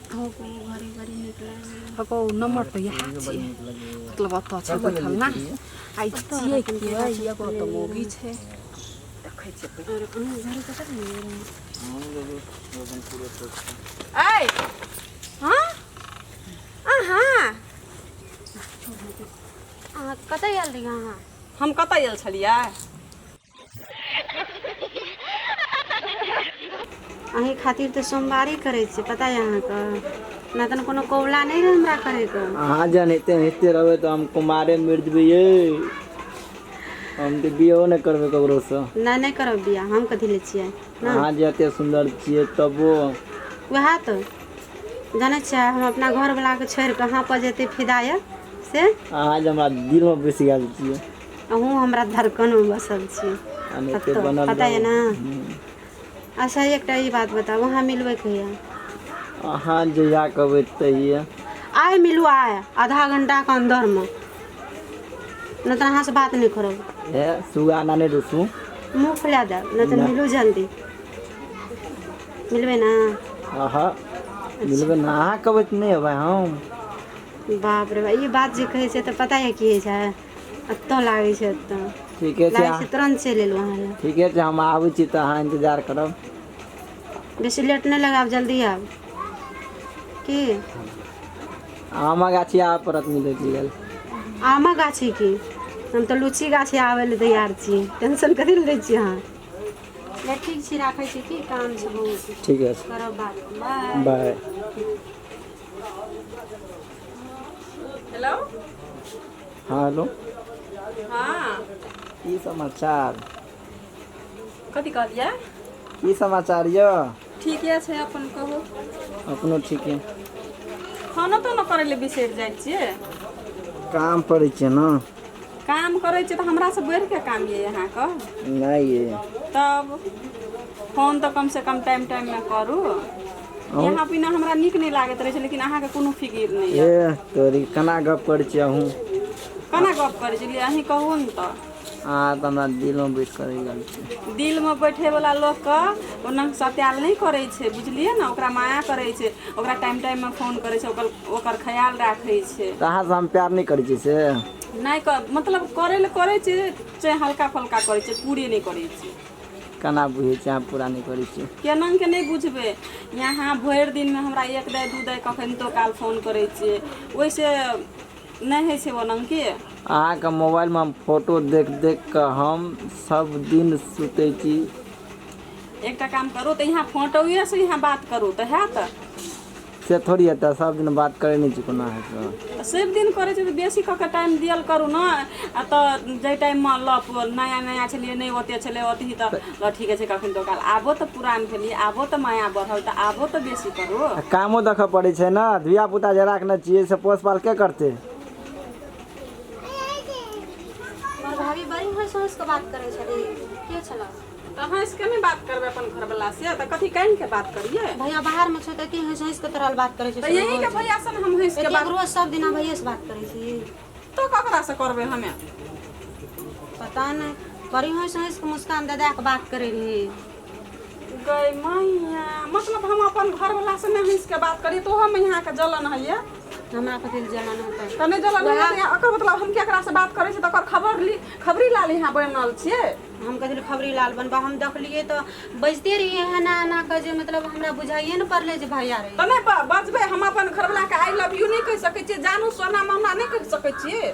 अहूँके घड़ी बड़ी नीक लागैए हगो नम्बर तऽ इएह छियै मतलब ओतऽ छै बैठल ने आ ई छियै के एगो तऽ मौगी छै देखै छियै पहिले। आओर अहाँ घड़ी कतऽ लेने रही ऐ हँ अहाँ अहाँ कतऽ आयल रहियै अहाँ हम कतऽ आयल छलियै अहीं खातिर तऽ सोमवारी करै छियै पता यऽ अहाँके नहि तऽ कोनो कौला नहि रहै हमरा करैके अहाँ जहन एते हँसिते रहबै तऽ हम कुमारे मरि जेबै यै हम तऽ बियाहो नहि करबै ककरोसँ नहि नहि करब बियाह हम कथी लै छियै ने अहाँ जे एते सुन्दर छियै तबो वएह तऽ जानै छियै हम अपना घरवलाके छोड़ि कऽ अहाँ पर जेतै फिदा यऽ से अहाँ जे हमरा दिलमे बसि गेल छियै अहूँ हमरा धड़कनमे बसल छी एनाहिते कतऽ बनल पता यऽ रहू ने अच्छा एकटा ई बात बताउ अहाँ मिलबै कहिया अहाँ जहिया कहबै तहिया आइ मिलू आइ आधा घंटाके अन्दरमे नहि तऽ अहाँसँ बात नहि करब हे सुगा नाने रुसू मुँह फुला देब नहि तऽ मिलू जल्दी मिलबै ने अहाँ मिलबै ने अहाँ कहबै तऽ नहि अबै हम बाप रे बाप ई बात जे कहै छै तऽ पता यऽ की होइ छै एतऽ लागै छै एतऽ ठीके छै लागै छै तुरन्त चलि एलहुँ अहाँ लग ठीके छै हम आबै छी तऽ अहाँ इन्तजार करब बेसी लेट नहि लगायब जल्दी आयब की आमक गाछी आबऽ पड़त मिलैके लेल आमक गाछी की हम तऽ लुच्ची गाछी आबै लए तैयार छी टेंशन कथी लए लै छी अहाँ ले ठीक छी राखै छी की काम छै बहुत ठीक छै करब बात बाय बाय हेलो हाँ हेलो हाँ की समाचार कथी कहलियै की समाचार यऽ ठीके छै अपन कहू अपनो ठीक है खानो तानो करै लए बिसरि जाइ छियै काम पड़ै छै ने काम करै छियै तऽ हमरासँ बढ़िके काम यऽ अहाँके नहि ये तब फोन तऽ कमसँ कम टाइम टाइममे करू यहाँ बिना हमरा नीक नहि लागैत रहै छै लेकिन अहाँके कोनो फिकिर नहि यऽ ए तोरी केना गप करै छियै अहूँ केना गप करै छलियै अहीं कहू ने तऽ अहाँ तऽ हमरा दिलमे बैस कऽ रहि गेल छी दिलमे बैठेवला लोकके ओ नंग सत्याल नहि करै छै बुझलियै ने ओकरा माया करै छै ओकरा टाइम टाइममे फोन करै छै ओकर ओकर ख्याल राखै छै तऽ अहाँसँ हम प्यार नहि करै छी से नहि मतलब करै लए करै छै चाहे हल्का फल्का करै छै पूरे नहि करै छै केना बुझै छियै अहाँ पूरा नहि करै छियै केना के नहि बुझबै यहाँ भरि दिनमे हमरा एक दाइ दू दाइ कखनितो काल फोन करै छियै ओहिसँ नहि होइ छै ओना के अहाँके मोबाइलमे हम फोटो देख देख कऽ हम सब दिन सुतै छी एकटा काम करू तऽ यहाँ फोटोएसँ यहाँ बात करू तऽ हैत से थोड़ी हेतै सब दिन बात करै नहि छी कोना हेतै तऽ सब दिन करै छै तऽ बेसी कऽ कऽ टाइम दियल करू ने आ तऽ जाहि टाइममे लऽ नया नया छलियै नहि ओते छलै ओतही तऽ लऽ ठीके छै कखन तो काल आबो तऽ पुरान भेलियै आबो तऽ माया बढ़ल तऽ आबो तऽ बेसी करू आ कामो देखऽ पड़ै छै ने धिया पुता जे राखने छियै से पोस पाल के करतै हमर भाभी बड़ी हँसि हँसि कऽ बात करै छलै के छलऽ तऽ हँसि के नहि बात करबै अपन घरवला से तऽ कथी कानि के बात करियै भैया बाहर में छै तऽ एते हँसि हँसि कऽ तोरा बात करै छै तऽ यही के भैया से हम हँसि के एते बात रोज सब दिना भैया से बात करै छी तो ककरा से करबै हमे पता नहि बड़ी हँसि हँसि कऽ मुस्कान दऽ दऽ कऽ बात करै रही गै मैया मतलब हम अपन घरवला से नहि हँसि के बात करियै तऽ ओहोमे यहाँ के जलन होइए हमरा कथी लए जलन होतै तऽ नहि जलन होइए तऽ एकर मतलब हम केकरा से बात करै छी तऽ ओकर खबर ली खबरी लाल यहाँ बनल छियै हम कथी लए खबरी लाल बनबा हम देखलियै तऽ बजिते रहियै एना एना कऽ जे मतलब हमरा बुझाइए ने पड़लै जे भैया रहै तऽ नहि बजबै हम अपन घरवला के I love you नहि कहि सकै छियै जानू सोना मोना नहि कहि सकै छियै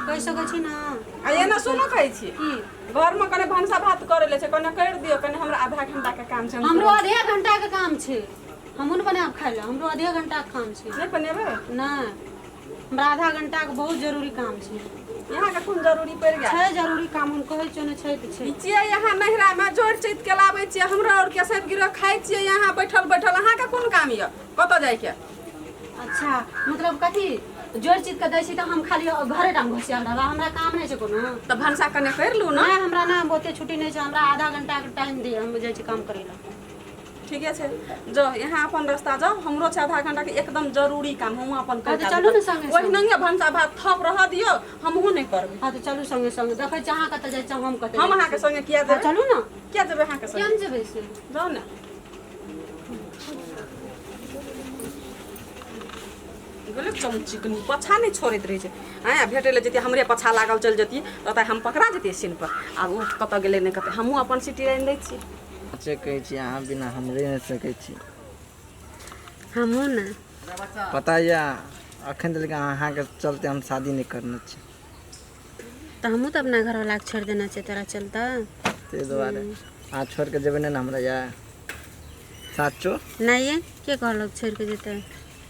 कहि सकै छी ने आ एना सुनो कहै छी की घरमे कने भनसा भात करै ले छै कने करि दियौ कने हमरा आधा घंटा के काम छै हम हमरो आधे घंटा के काम छै हमहूँ ने बनायब खाय लए हमरो आधे घंटा के काम छै नहि बनेबै नहि हमरा आधा घंटा के बहुत जरूरी काम छै यहाँ के कोन जरूरी पड़ि गेल छै जरूरी काम हम कहै छियौ ने छै तऽ छै ई छियै यहाँ नैहरा में जोड़ चैत के लाबै छियै हमरा और के सब गिरह खाइ छियै यहाँ बैठल बैठल अहाँ के कोन काम यऽ कतऽ जाय के अच्छा मतलब कथी जोड़ चीज के दै छी तऽ हम खाली घरे टा मे घुसियाल रहब हमरा काम नहि छै कोनो तऽ भनसा कने करि लू ने नहि हमरा ने बहुते छुट्टी नहि छै हमरा आधा घंटा के टाइम दिअ हम जाइ छी काम करै लए ठीके छै जाउ यहाँ अपन रास्ता जाउ हमरो छै आधा घंटा के एकदम जरूरी काम हम अपन हँ तऽ चलू ने संगे संग। ओहिनंगे भनसा भात थप रह दियौ हमहूँ नहि करबै हँ तऽ चलू संगे संगे देखै छी अहाँ कतऽ जाइ छी हम कतऽ हम जाइ अहाँके छी। संगे किया हँ जेबै चलू ने किया जेबै अहाँके किया संगे ने जेबै से जाउ ने गेलै चमचिकनी पछा नहि छोड़ैत रहै छै। आँय, भेटै लए जैतियै, हमरे पछा लागल चलि जैतियै तऽ ओतऽ हम पकड़ा जैतियै सीनपर। आब ओ कतऽ गेलै नहि कतऽ, हमहूँ अपन सिटी आनि दै छियै। सच्चे कहै छी, अहाँ बिना हम रहि नहि सकै छी। हमहूँ ने। पता यऽ, अखन तक अहाँके चलते हम शादी नहि करने छी। तऽ हमहूँ तऽ अपना घरवलाके छोड़ि देने छियै तोरा चलते। ताहि दुआरे अहाँ छोड़ि कऽ जेबै नहि ने हमरा यऽ? साचो नहि ये, के कहलक छोड़ि कऽ जेतै?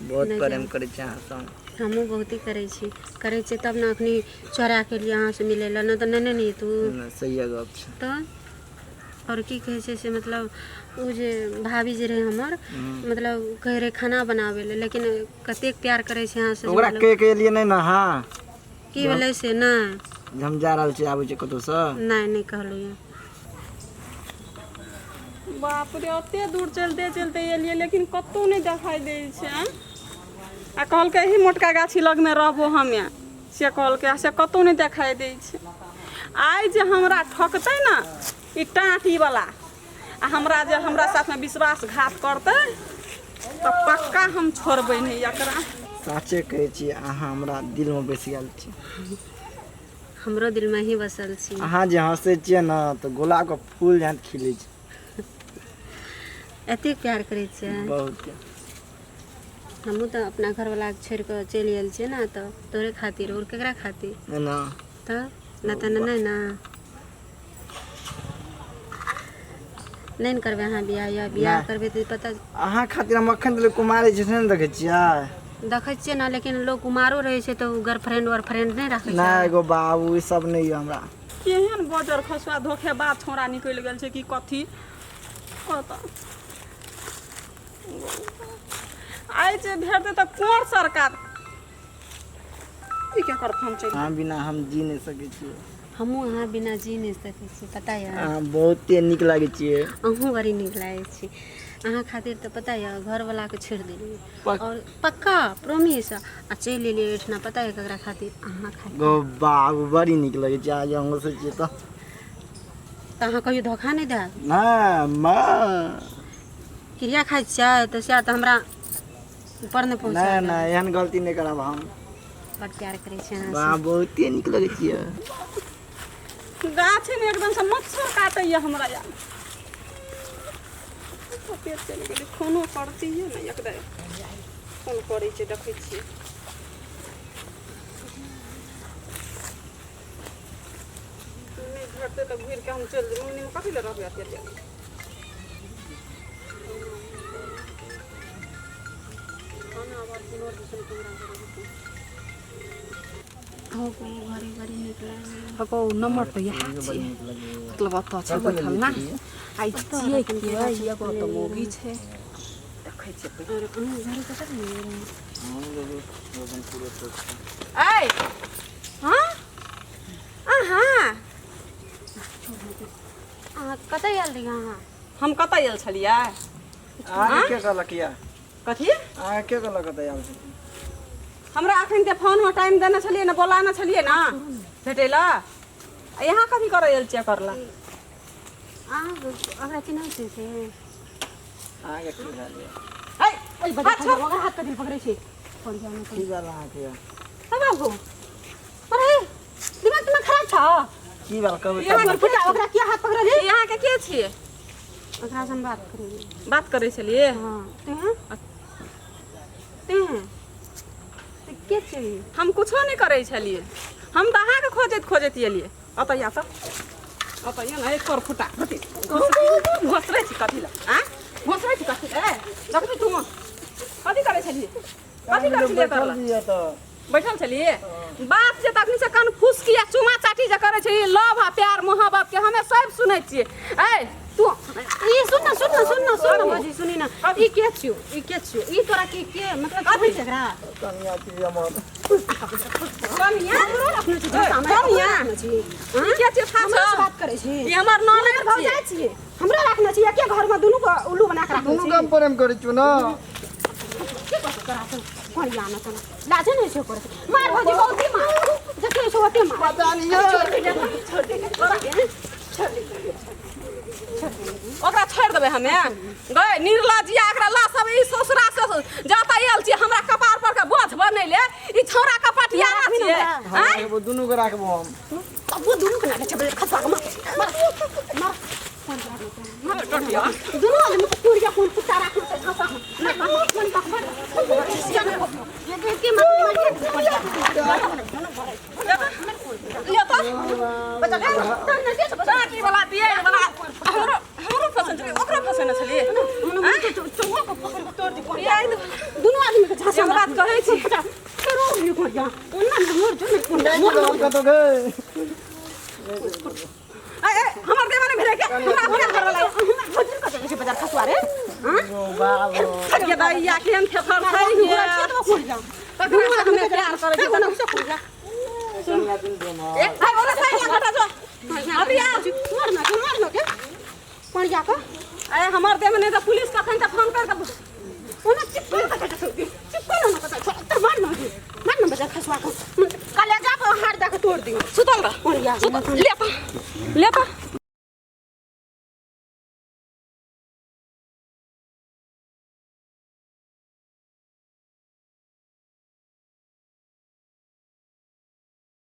बहुत नहि प्रेम जायब। करै छी अहाँ संग। हमहूँ बहुते करै छी, करै छियै तब ने अखनी चोरा के लिए अहाँसँ मिलै लए, नहि तऽ नहि ने तू। नहि, सहिए गप छै। तऽ आओर की कहै छै से, मतलब ओ जे भाभी जे रहै हमर, मतलब कहै रहै खाना बनाबै लए, लेकिन कतेक प्यार करै छै अहाँसँ जे ओकरा मतलब कहि के एलियै नहि ने अहाँ? की भेलै से नहि। जे हम जा रहल छी, आबै छी कतहुसँ? नहि, नहि कहलहुँ यऽ। बाप रे, ओते दूर चलते चलते एलियै, लेकिन कतहु नहि देखाइ दै छै। आँय? आ कहलकै एही मोटका गाछी लगमे रहबो हमे, से कहलकै, आ से कतहु नहि देखाइ दै छै। आइ जे हमरा ठकतै ने ई टाँटीवला, आ हमरा जे हमरा साथमे विश्वासघात करतै, तऽ पक्का हम छोड़बै नहि एकरा। साचे कहै छी, अहाँ हमरा दिलमे बसि गेल छी। हमरो दिलमे ही बसल छी। अहाँ जे हँसै छियै ने तऽ गुलाबके फूल जेहन खिलै छै। एतेक प्यार करै छियै? बहुत। हमहूँ तऽ अपना घरवलाके छोड़ि कऽ चलि आयल छियै ने तऽ तोरे खातिर, आओर केकरा खातिर? एना तऽ नहि तऽ नहि ने नहि ने करबै अहाँ बियाह? या बियाह नहि। करबै तऽ पता। अहाँ खातिर हम अखन तक कुमारे छै, से नहि देखै छियै? देखै छियै ने, लेकिन लोक कुमारो रहै छै तऽ ओ गर्लफ्रेंड वर्लफ्रेंड नहि राखै छै? नहि एगो बाबू, ई सब नहि यऽ हमरा। केहन बजर खसुआ धोखेबाज छौड़ा निकलि गेल छै कि कथी कतऽ। आइ जे भेटतै तऽ कोन सरकार ई केकर फोन चलि। अहाँ बिना हम जी नहि सकै छियै। हमहूँ अहाँ बिना जी नहि सकै छी, पता यऽ? अहाँ बहुते नीक लागै छियै। अहूँ बड़ी नीक लागै छी। अहाँ खातिर तऽ पता यऽ घरवलाके छोड़ि देलियै और पक्का प्रोमिस, आ चलि एलियै एहिठिना, पता यऽ ककरा खातिर? अहाँ खातिर। गो बाबू, बड़ी नीक लगै छै अहाँ जे हँसै छियै तऽ। तऽ अहाँ कहियो धोखा नहि देब? नहि माँ। क्रिया खाइ छियै तऽ सएह तऽ हमरा ऊपर नहि पहुँचा। नहि नहि, एहन गलती नहि करब हम। बड प्यार करै छी अहाँ। वाह, बहुते नीक लगै छियै। गाछीमे एकदमसँ मच्छर काटैए हमरा यार। कते चलि गेलै? फोनो करतियै ने एकदम। फोन करै छै, देखै छियै। नहि भेटतै तऽ घुरि कऽ हम चलि जेबै। मम्मी, कथी लए रहबै एते देर? अहूँके घरे बड़ी नीक लागैए। हको नम्बर तऽ इएह छै, मतलब ओतऽ छै बैठल ने। आइ छियै के? एगो तऽ मौगी छै, देखै छियै। आओर अहूँ घरे कतऽ रहै? ऐ हँ, अहाँ। अहाँ कतऽ आयल रहियै अहाँ? हम कतऽ आयल छलियै? अहाँके के कहलक यऽ? कथी? अहाँके के कहलक कतऽ आयल छी? हमरा अखन ते फोनमे टाइम देने छलियै ने, बोलाने छलियै ने भेटै लए। आ यहाँ कथी करै आयल छियै करला? अहाँ ओकरा चिन्है छियै से? अहाँके की भेल यऽ? ऐ ओहि बजा, ओकरा हाथ कथी पकड़ै छै? फोन की भेल अहाँके यऽ? हे बाबू, अरे दिमाग तिमाग खराब छौ? की भेल कहबै? यहाँ तब। फुटा, ओकरा किया हाथ पकड़ै छै? यहाँके के छियै? ओकरा से हम बात करै। बात करै छलियै? हँ। तू तू तऽ के छै? हम कुछो नहि करै छलियै, हम तऽ अहाँके खोजैत खोजैत एलियै। ओतऽ या तऽ ओतऽ या ने, एक कर फुटा कथी घोसरै छी? कथी लए आँय घोसरै छी? कथी लए देखबी तू? कथी करै छलियै? कथी करै छलियै? बैठल करला छियै तऽ। बैठल छलियै। बात जे तखनी से कन फुसकी आ चुमा चाटी जे करै छै, लव आ प्यार मोहब्बत के हमे सब सुनै छियै। ऐ तू ई सुन न, सुन न, सुन न, सुन न भौजी, सुनी न, ई के छियौ? ई के छियौ? ई तोरा के के मतलब चिन्है छै एकरा? कनिया छी हमर। कनिया? हमरो रखने छी झोंटा मे? कनिया? रखने छी? ई के छियै थाह हमरो से छौ? बात करै छी? ई हमर ननैद छियै। भौजाइ छियै, हमरो रखने छी? एके घर मे दुनू के उल्लू बना के रखने दुनू छी? के हम प्रेम करै छियौ ने। की कहतौ तोरा से? कोरिया मे तोरा लाजे नहि छौ? करे मार भौजी, बहुते मार, जते छौ ओते मार। पता नहीं यऽ। छोड़ दे, छोड़ दे, छोड़ दे। ओकरा छोड़ि देबै हमे? गए निर्लजिया, एकरा ला सब ई ससुरा से जतऽ आयल छी हमरा कपार पर के बोझ बनै। देबो, दुनू के राखबो हम। तब वो दुनू के ना छै खसवा के मार मार मार दुनू आदमी को कुड़िया कोन कुत्ता राखना छै खसा मार कोन का मार ये देख के मार ले तो बच्चा के वाला दिए वाला हमरो हमरो पसंद छलै, ओकरो पसंद छलै। दुनू आदमी के झांसा बात कहै छी। करो ये कुड़िया ओना न मोर जो न कुड़िया कतौ गे ए ए हमर देवा ने भेले के हमरा अपने घर वाला भोजन कर छै बाजार खसवा रे हां बाबो के दैया केहन थेथर छै घुरा छै तो कुड़िया तकरा से हमे प्यार करै छी। कोना से कुड़िया ए भाई बोला साइड हटा जो अभी आ मार ना के मार ना के कुड़िया का ए हमर देह में नहीं तो पुलिस कखन त फोन कर के ओना चिपकल का कटा चिपकल ना कटा तो मार ना के मार ना बाजार खसवा के कलेजा पर हार दे के तोड़ दियो सुतल रह कुड़िया ले पा ले पा।